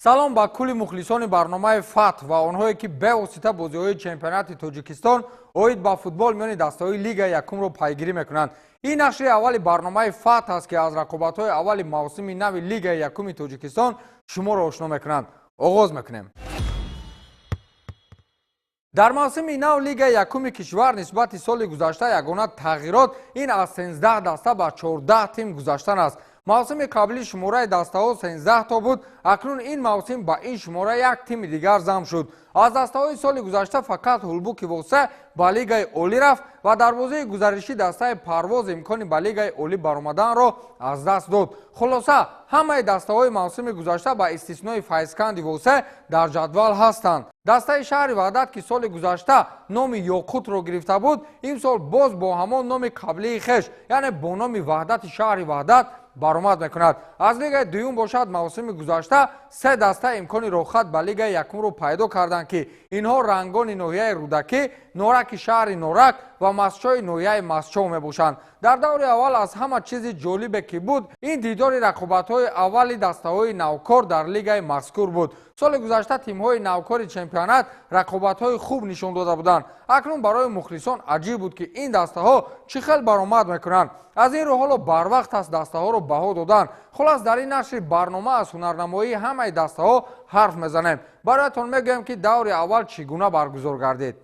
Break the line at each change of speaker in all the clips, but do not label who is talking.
Салом ба кулли мухлисони барномаи Фатҳ ва онҳое, ки бевосита бозиҳои чемпионати Тоҷикистон оид ба футбол миёни дастаҳои Лигаи якумро пайгирӣ мекунанд. Ин нашри аввали барномаи Фатҳ аст, ки аз рақобатҳои аввали мавсими нави Лигаи якуми Тоҷикистон шуморо ошно мекунанд. Оғоз мекунем. Дар мавсими нав Лигаи якуми кишвар нисбати соли гузашта ягона тағйирот ин аз 13 даста ба 14 тим гузаштан аст. Мавсими қаблӣ шумораи дастаҳо 13 то буд, акнун ин мавсим ба ин шумора як тими дигар зам шуд. Аз дастаҳои соли гузашта фақат Ҳулбуки Восе ба Лигаи олӣ рафт ва дар бозии гузаришӣ дастаи Парвоз имкони ба Лигаи олӣ баромаданро аз даст дод. Хулоса, ҳамаи дастаҳои мавсими гузашта ба истиснои Файзканди Восе дар ҷадвал ҳастанд. Дастаи шаҳри Ваҳдат, ки соли гузашта номи Ёқутро гирифта буд, имсол боз бо ҳамон номи қаблии хеш, яъне бо номи Ваҳдати шаҳри Ваҳдат баромад мекунад. Аз лигаи дуюм бошад, мавсими гузашта се даста имкони роҳхат ба лигаи якумро пайдо карданд, ки инҳо Рангони ноҳияи Рӯдакӣ, Нораки шаҳри Норак ва Масчои ноҳияи Масчо мебошанд. Дар даври аввал аз ҳама чизи ҷолибе ки буд, ин дидори рақобатҳои аввали дастаҳои навкор дар лигаи мазкур буд. Соли гузашта тимҳои навкори чемпионат рақобатҳои хуб нишон дода буданд. Акнун барои мухлисон аҷиб буд, ки ин дастаҳо чӣ хел баромад мекунанд. Аз ин рӯ ҳоло барвақт аст дастаҳоро баҳо додан. Хулас, дар ин нашри барнома аз ҳунарнамоии ҳамаи дастаҳо ҳарф мезанем. Бароятон мегӯем, ки даври аввал чӣ гуна баргузор гардид.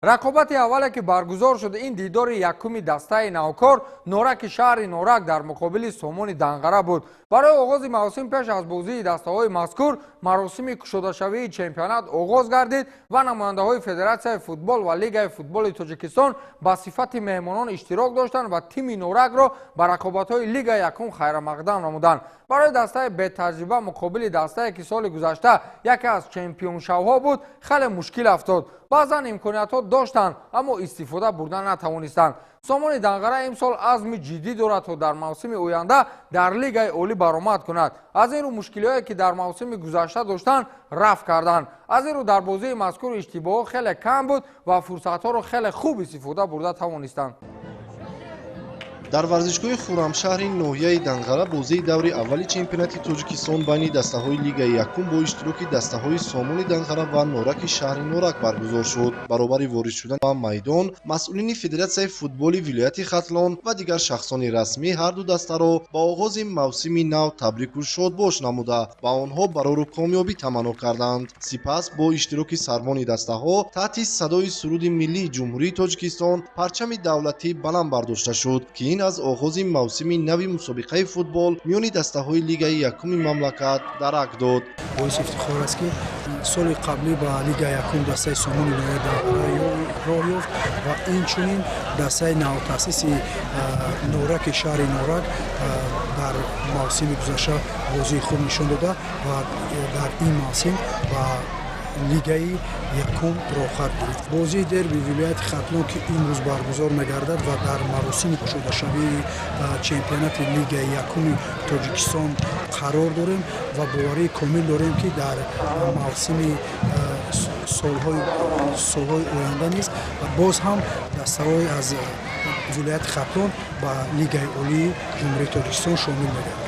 Рақобати аввале ки баргузор шуд, ин дидори якуми дастаи навкор Нораки шаҳри Норак дар муқобили Сомони Данғара буд. Барои оғози мавсим пеш аз бозии дастаҳои мазкур маросими кушодашавии чемпионат оғоз гардид ва намояндаҳои Федератсияи футбол ва Лигаи футболи Тоҷикистон ба сифати меҳмонон иштирок доштанд ва тими Норакро ба рақобатҳои Лигаи якум хайрамақдам намуданд. Барои дастаи бетаҷриба муқобили дастае, ки соли гузашта яке аз чемпионшавҳо буд, хеле мушкил афтод. Баъзан имкониятҳо доштанд, аммо истифода бурда натавонистанд. Сомони Данғара имсол азми ҷиддӣ дорад, то дар мавсими оянда дар Лигаи олӣ баромад кунад. Аз ин рӯ мушкилиҳое, ки дар мавсими гузашта доштанд, рафт карданд. Аз ин рӯ дар бозии мазкур иштибоҳҳо хеле кам буд ва фурсатҳоро хеле хуб истифода бурда тавонистанд.
Дар варзишгоҳи Хуррамшаҳри ноҳияи Данғара бозии даври аввали чемпионати Тоҷикистон байни дастаҳои Лигаи якум бо иштироки дастаҳои Сомони Данғара ва Нораки шаҳри Норак баргузор шуд. Баробари ворид шудан ба майдон, масъулини Федератсияи футболи вилояти Хатлон ва дигар шахсони расмӣ ҳар ду дастаро ба оғози мавсими нав табрику шодбош намуда, ба онҳо барору комёбӣ таманно карданд. Сипас бо иштироки сарвони дастаҳо таҳти садои суруди миллии Ҷумҳурии Тоҷикистон парчами давлатӣ баланд бардошта шуд, ки ин аз оғози мавсими нави мусобиқаи футбол миёни дастаҳои Лигаи якуми мамлакат дарак дод.
Боиси ифтихор аст, ки соли қаблӣ ба Лигаи якум дастаи Сомони ноҳияи Данғара роҳ ёфт ва инчунин дастаи навтаъсиси Нораки шаҳри Норак дар мавсими гузашта бозии хуб нишон дода ва дар ин мавсим ба Лигаи якум роҳхат гирифт. Бозии дерби вилояти Хатлон, ки имрӯз баргузор мегардад ва дар маросими кушодашавии чемпионати Лигаи якуми Тоҷикистон қарор дорем ва боварии комил дорем, ки дар мавсими солҳои оянда низ боз ҳам дастаҳои аз вилояти Хатлон ба Лигаи олии Ҷумҳурии Тоҷикистон шомил мегарданд.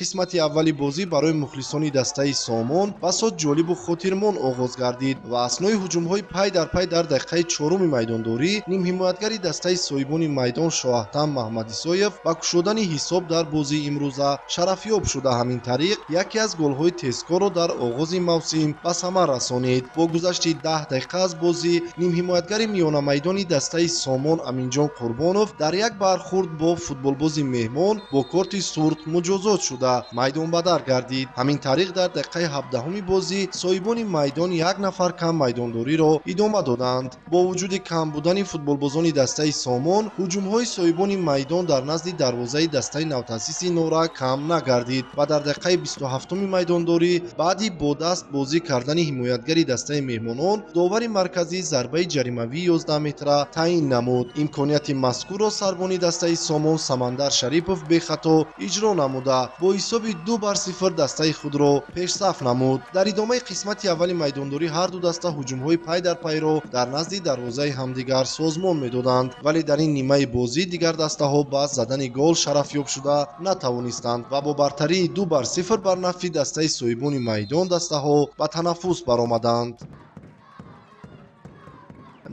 Қисмати аввали бозӣ барои мухлисони дастаи Сомон басо ҷолибу хотирмон оғоз гардид ва аснои ҳуҷумҳои пай дар пай дар дақиқаи чоруми майдондорӣ нимҳимоятгари дастаи соҳибони майдон Шоҳаҳтам Маҳмадисоев ба кушодани ҳисоб дар бозии имрӯза шарафёб шуда, ҳамин тариқ яке аз голҳои тезкорро дар оғози мавсим ба самар расонид. Бо гузашти 10 дақиқа аз бозӣ нимҳимоятгари миёнамайдони дастаи Сомон Аминҷон Қурбонов дар як бархурд бо футболбози меҳмон бо корти сурх муҷозот шуда, майдонбадар гардид. Ҳамин тариқ дар дақиқаи 17-уми бозӣ соҳибони майдон як нафар кам майдондориро идома доданд. Бо вуҷуди кам будани футболбозони дастаи Сомон, ҳуҷумҳои соҳибони майдон дар назди дарвозаи дастаи навтаъсиси Норак кам нагардид ва дар дақиқаи 27-уми майдондорӣ баъди бо даст бозӣ кардани ҳимоятгари дастаи меҳмонон довари марказӣ зарбаи ҷаримавии 11 метра таъин намуд. Имконияти мазкурро сарвони дастаи Сомон Самандар Шарипов бехато иҷро намуда, бо Ҳисоби 2-0 дастаи худро пешсаф намуд. Дар идомаи қисмати аввали майдондорӣ ҳар ду даста ҳуҷумҳои пай дар пайро дар назди дарвозаи ҳамдигар созмон медоданд, вале дар ин нимаи бозӣ дигар дастаҳо ба задани гол шарафёб шуда натавонистанд ва бо бартарии 2-0 бар нафъи дастаи соҳибони майдон дастаҳо ба танаффус баромаданд.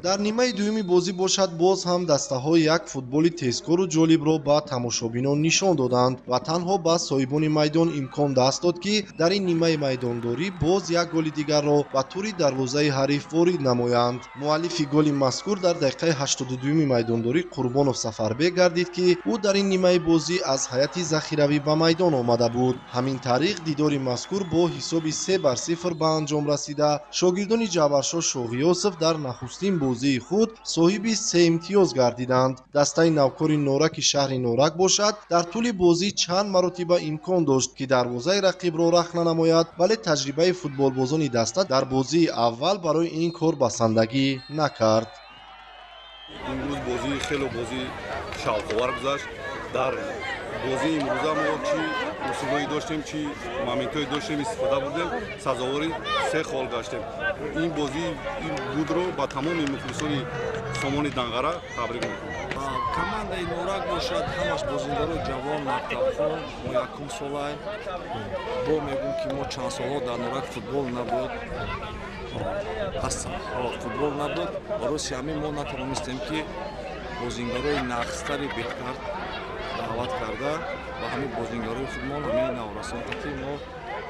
Дар нимаи дуюми бозӣ бошад, боз ҳам дастаҳо як футболи тезкору ҷолибро ба тамошобинон нишон доданд ва танҳо ба соҳибони майдон имкон даст дод, ки дар ин нимаи майдондорӣ боз як голи дигарро ба тури дарвозаи ҳариф ворид намоянд. Муаллифи голи мазкур дар дақиқаи 82-юми майдондорӣ Қурбонов Сафарбек гардид, ки ӯ дар ин нимаи бозӣ аз ҳайати захиравӣ ба майдон омада буд. Ҳамин тариқ дидори мазкур бо ҳисоби 3-0 ба анҷом расида, шогирдони Ҷабаршоҳ Шоғиёсов дар нахустин бозии худ соҳиби 3 имтиёз гардиданд. Дастаи навкори Нораки шаҳри Норак бошад, дар тӯли бозӣ чанд маротиба имкон дошт, ки дарвозаи рақибро рахна намояд, вале таҷрибаи футболбозони даста дар бозии аввал барои ин кор басандагӣ накард.
Имрӯз бозӣ хеле бозии шавқовар гузашт. Дар бозии имрӯза мо чӣ усулҳое доштем, чӣ моментҳое доштем, истифода бурдем, сазовори 3 хол гаштем. Ин бозии будро ба тамоми мухлисони Сомони Данғара табрик мекунем.
Командаи Норак бошад, ҳамаш бозингарои ҷавон, мактабхон, мо якум солаем. Бо мегӯм, ки мо чанд солҳо дар Норак футбол набуд, футбол набуд. Барои ҳамин мо натавонистем, ки бозингарои нақстари беҳтар даъват карда ва ҳамин бозингарои худмон, ҳамин наврасонқати мо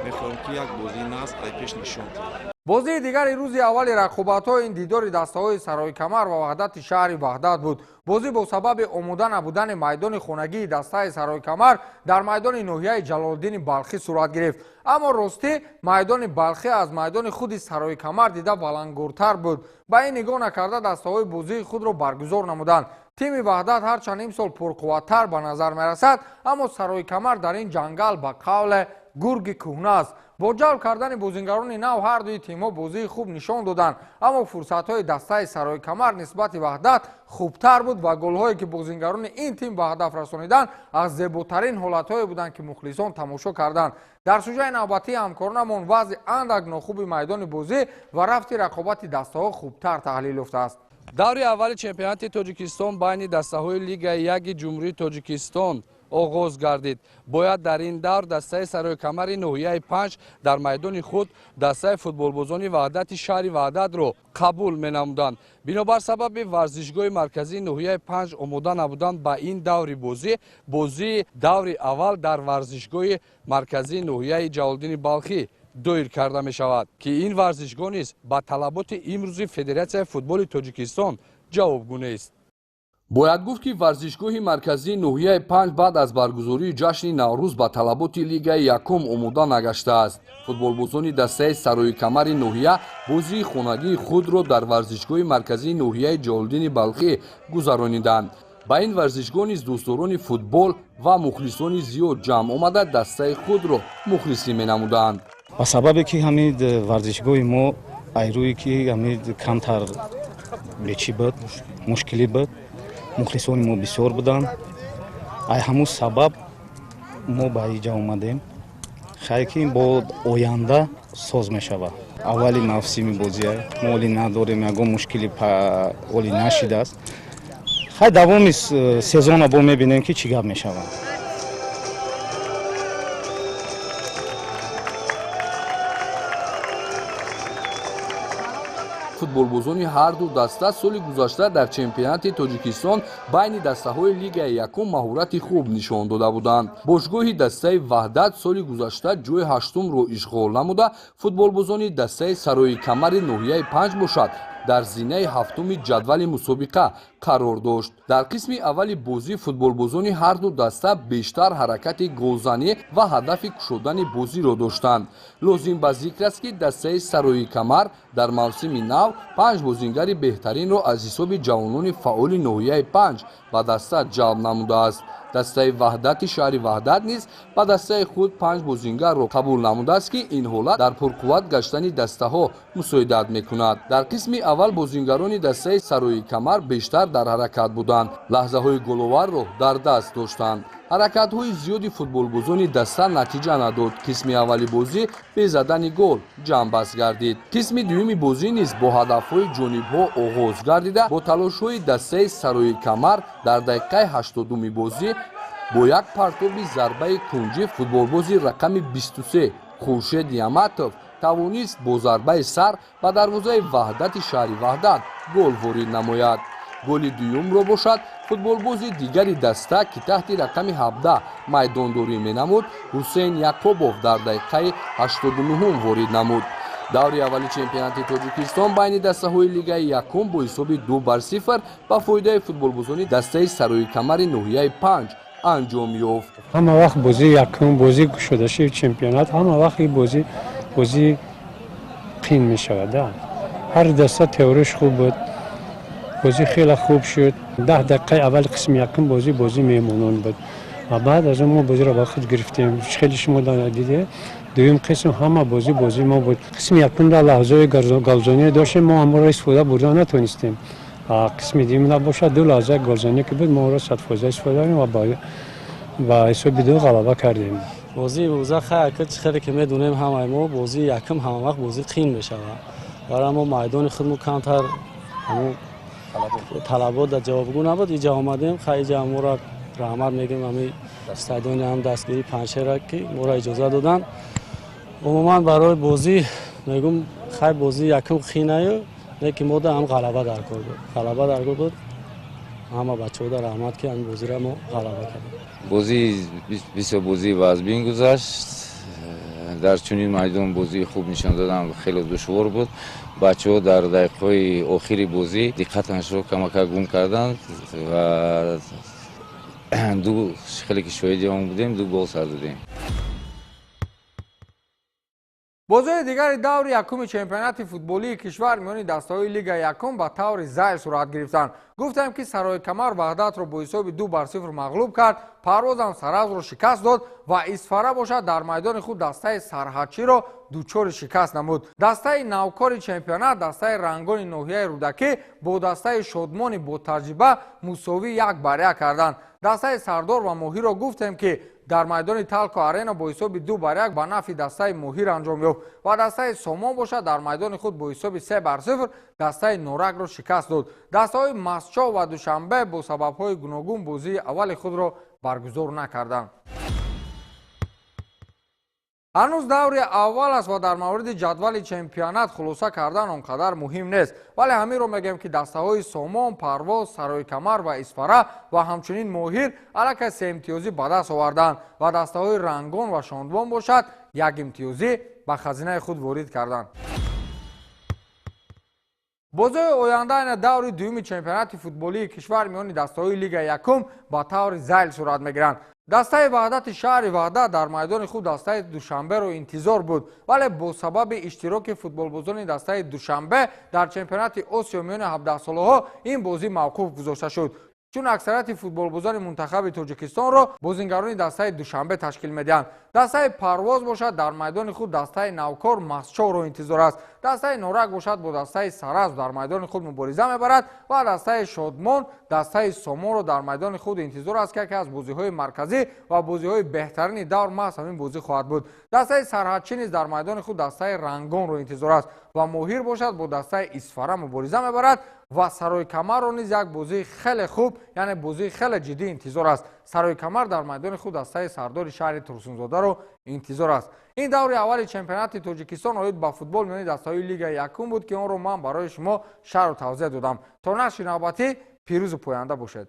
мехоҳем, ки як бозии нағз ай пеш нишон диҳем.
Бозии дигари рӯзи аввали рақобатҳо ин дидори дастаҳои Сарои Камар ва Ваҳдати шаҳри Ваҳдат буд. Бозӣ бо сабаби омода набудани майдони хонагии дастаи Сарои Камар дар майдони ноҳияи Ҷалолиддини Балхӣ сурат гирифт. Аммо ростӣ майдони Балхӣ аз майдони худи Сарои Камар дида баландгӯртар буд. Ба ин нигоҳ накарда дастаҳои бозии худро баргузор намуданд. Тими Ваҳдат ҳарчанд имсол пурқувваттар ба назар мерасад, аммо Сарои Камар дар ин ҷангал ба қавле гурги кӯҳна аст. Бо ҷалб кардани бозингарони нав ҳар дуи тимҳо бозии хуб нишон доданд, аммо фурсатҳои дастаи Сарои Камар нисбати Ваҳдат хубтар буд ва голҳое, ки бозингарони ин тим ба ҳадаф расониданд, аз зеботарин ҳолатҳое буданд, ки мухлисон тамошо карданд. Дар сужаи навбатии ҳамкоронамон вазъи андак нохуби майдони бозӣ ва рафти рақобати дастаҳо хубтар таҳлил ёфтааст.
Даври аввали чемпионати Тоҷикистон байни дастаҳои Лигаи яки Ҷумҳурии Тоҷикистон оғоз гардид. Бояд дар ин давр дастаи Сарои Камари ноҳияи 5 дар майдони худ дастаи футболбозони Ваҳдати шаҳри Ваҳдатро қабул менамуданд. Бинобар сабаби варзишгоҳи марказии ноҳияи 5 омода набудан ба ин даври бозӣ, бозии даври аввал дар варзишгоҳи марказии ноҳияи Ҷалолиддини Балхӣ доир карда мешавад, ки ин варзишгоҳ низ ба талаботи имрӯзи Федератсияи футболи Тоҷикистон ҷавобгӯ нест. Бояд гуфт, ки варзишгоҳи марказии ноҳияи 5 баъд аз баргузории ҷашни Наврӯз ба талаботи Лигаи якум омода нагаштааст. Футболбозони дастаи Сарои Камари ноҳия бозии хонагии худро дар варзишгоҳи марказии ноҳияи Ҷалолиддини Балхӣ гузарониданд. Ба ин варзишгоҳ низ дӯстдорони футбол ва мухлисони зиёд ҷамъ омада дастаи худро мухлисӣ менамуданд.
Ба сабабе ки ҳамин варзишгоҳи мо айрӯе ки ҳамин камтар бечӣ буд, мушкилӣ буд, мухлисони мо бисёр буданд. Ай ҳамун сабаб мо ба иҷа омадем. Хайр, ки бо оянда соз мешавад. Аввали мавсими бозия мо оли надорем, ягон мушкили оли нашидааст. Хай, давоми сезона бо мебинем, ки чӣ гап мешавад.
Футболбозони ҳарду даста соли гузашта дар чемпионати Тоҷикистон байни дастаҳои Лигаи якум маҳорати хуб нишон дода буданд. Бошгоҳи дастаи Ваҳдат соли гузашта ҷои ҳаштумро ишғол намуда, футболбозони дастаи Сарои Камари ноҳияи 5 бошад, дар зинаи ҳафтуми ҷадвали мусобиқа қарор дошт. Дар қисми аввали бозӣ футболбозони ҳарду даста бештар ҳаракати голзанӣ ва ҳадафи кушодани бозиро доштанд. Лозим ба зикр аст, ки дастаи Сарои Камар дар мавсими нав 5 бозингари беҳтаринро аз ҳисоби ҷавонони фаъоли ноҳияи 5 ба даста ҷалб намудааст. Дастаи Ваҳдати шаҳри Ваҳдат низ ба дастаи худ 5 бозингарро қабул намудааст, ки ин ҳолат дар пурқувват гаштани дастаҳо мусоидат мекунад. Дар қисми аввал бозингарони дастаи Сарои Камар бештар дар ҳаракат буданд, лаҳзаҳои головарро дар даст доштанд. Ҳаракатҳои зиёди футболбозони даста натиҷа надод. Қисми аввали бозӣ бе задани гол ҷамъбаст гардид. Қисми дуюми бозӣ низ бо ҳадафҳои ҷонибҳо оғоз гардида, бо талошҳои дастаи Сарои Камар дар дақиқаи 80-уми бозӣ бо як партоби зарбаи кунҷӣ футболбози рақами 23 Хуршед Яматов тавонист бо зарбаи сар ба дарвозаи Ваҳдати шаҳри Ваҳдат гол ворид намояд. Голи дуюмро бошад футболбози дигари даста, ки таҳти рақами 17 майдондорӣ менамуд, Ҳусейн Якобов дар дақиқаи 89-ум ворид намуд. Даври аввали чемпионати Тоҷикистон байни дастаҳои лигаи якум бо ҳисоби 2-0 ба фоидаи футболбозони дастаи Сарои Камари ноҳияи 5 анҷом ёфт.
Ҳама вақт бозии якум, бозии кушодашии чемпионат, ҳама вақт ин бозӣ қин мешавад. Ҳар даста теорияш хуб буд, бозӣ хеле хуб шуд. 10 дақиқаи аввали қисми якум бозӣ меҳмонон буд ва баъд аз он мо бозиро ба худ гирифтем. Хеле шумо дидед, дуюм қисм ҳама бозӣ мо буд. Қисми якумда лаҳзаҳои голзонӣ доштем, мо ҳамаро истифода бурда натонистем. Қисми дуюмда бошад ду лаҳзаи голзонӣ ки буд, мо онро 100% истифода кардем ва ба ҳисоби 2 ғалаба кардем.
Бозии имрӯза хайр, чӣ хеле ки медонем ҳамаи мо, бозии якум ҳама вақт бозӣ қин мешавад. Барои мо майдони худмо камтар ҳамон талабот дар ҷавобгӯ набуд. Иҷа омадем, хай иҷа моро раҳмат мегӯем ҳамин стадиони ҳам дастгирии Панҷшера, ки моро иҷоза доданд. Умуман барои бозӣ мегӯм, хай бозии якум қинаю, лекин мода ҳам ғалаба дар кор буд. Ғалаба дар кор буд. Ҳама бачаҳода раҳмат, ки ҳамин бозиро мо ғалаба кардем.
Бозӣ бисёр бозии вазбин гузашт. Дар чунин майдон бозии хуб нишон додан хеле душвор буд. Бачаҳо дар дақиқаҳои охири бозӣ диққаташро камакак гум карданд ва ду хеле ки шоҳиди он будем, 2 гол сар додем.
Бозиҳои дигари даври якуми чемпионати футболии кишвар миёни дастаҳои лигаи якум ба таври зайл сурат гирифтанд. Гуфтем, ки Сарои Камар Ваҳдатро бо ҳисоби 2-0 мағлуб кард, Парвозам Саразро шикаст дод ва Исфара бошад дар майдони худ дастаи Сарҳадчиро дучори шикаст намуд. Дастаи навкори чемпионат, дастаи Рангони ноҳияи Рӯдакӣ бо дастаи Шодмони ботаҷриба мусовӣ 1-1 карданд. Дастаи Сардор ва Моҳирро гуфтем, ки дар майдони Талко Арена бо ҳисоби 2-1 ба нафъи дастаи Моҳир анҷом ёфт ва дастаи Сомон бошад дар майдони худ бо ҳисоби 3-0 дастаи Норакро шикаст дод. Дастаҳои Масчо ва Душанбе бо сабабҳои гуногун бозии аввали худро баргузор накарданд. Ҳанӯз даври аввал аст ва дар мавриди ҷадвали чемпионат хулоса кардан он қадар муҳим нест, вале ҳаминро мегӯем, ки дастаҳои Сомон, Парвоз, Сарои Камар ва Исфара ва ҳамчунин Моҳир аллакай 3 имтиёзӣ ба даст оварданд ва дастаҳои Рангон ва Шондбон бошад 1 имтиёзӣ ба хазинаи худ ворид карданд. Бозиҳои оянда ина даври дуюми чемпионати футболии кишвар миёни дастаҳои лигаи якум ба таври зайл сурат мегиранд. Дастаи Ваҳдати шаҳри Ваҳдат дар майдони худ дастаи Душанберо интизор буд, вале бо сабаби иштироки футболбозони дастаи Душанбе дар чемпионати Осиё миёни 17-солаҳо ин бозӣ мавқуф гузошта шуд. Чун аксарияти футболбозони мунтахаби Тоҷикистонро бозингарони дастаи Душанбе ташкил медиҳанд. Дастаи Парвоз бошад дар майдони худ дастаи навкор Масчоро интизор аст. Дастаи Норак бошад бо дастаи Саразм дар майдони худ мубориза мебарад ва дастаи Шодмон дастаи Сомонро дар майдони худ интизор аст, ки яке аз бозиҳои марказӣ ва бозиҳои беҳтарини давр маҳз ҳамин бозӣ хоҳад буд. Дастаи Сарҳадчӣ низ дар майдони худ дастаи Рангонро интизор аст ва Моҳир бошад бо дастаи Исфара мубориза мебарад ва Сарои Камарро низ як бозии хеле хуб, яъне бозии хеле ҷиддӣ интизор аст. Сарои Камар дар майдони худ дастаи Сардори шаҳри Турсунзодаро интизор аст. Ин даври аввали чемпионати Тоҷикистон оид ба футбол миёни дастаҳои лигаи якум буд, ки онро ман барои шумо шарҳу тавзеҳ додам. То нашри навбатӣ пирӯзу поянда бошед.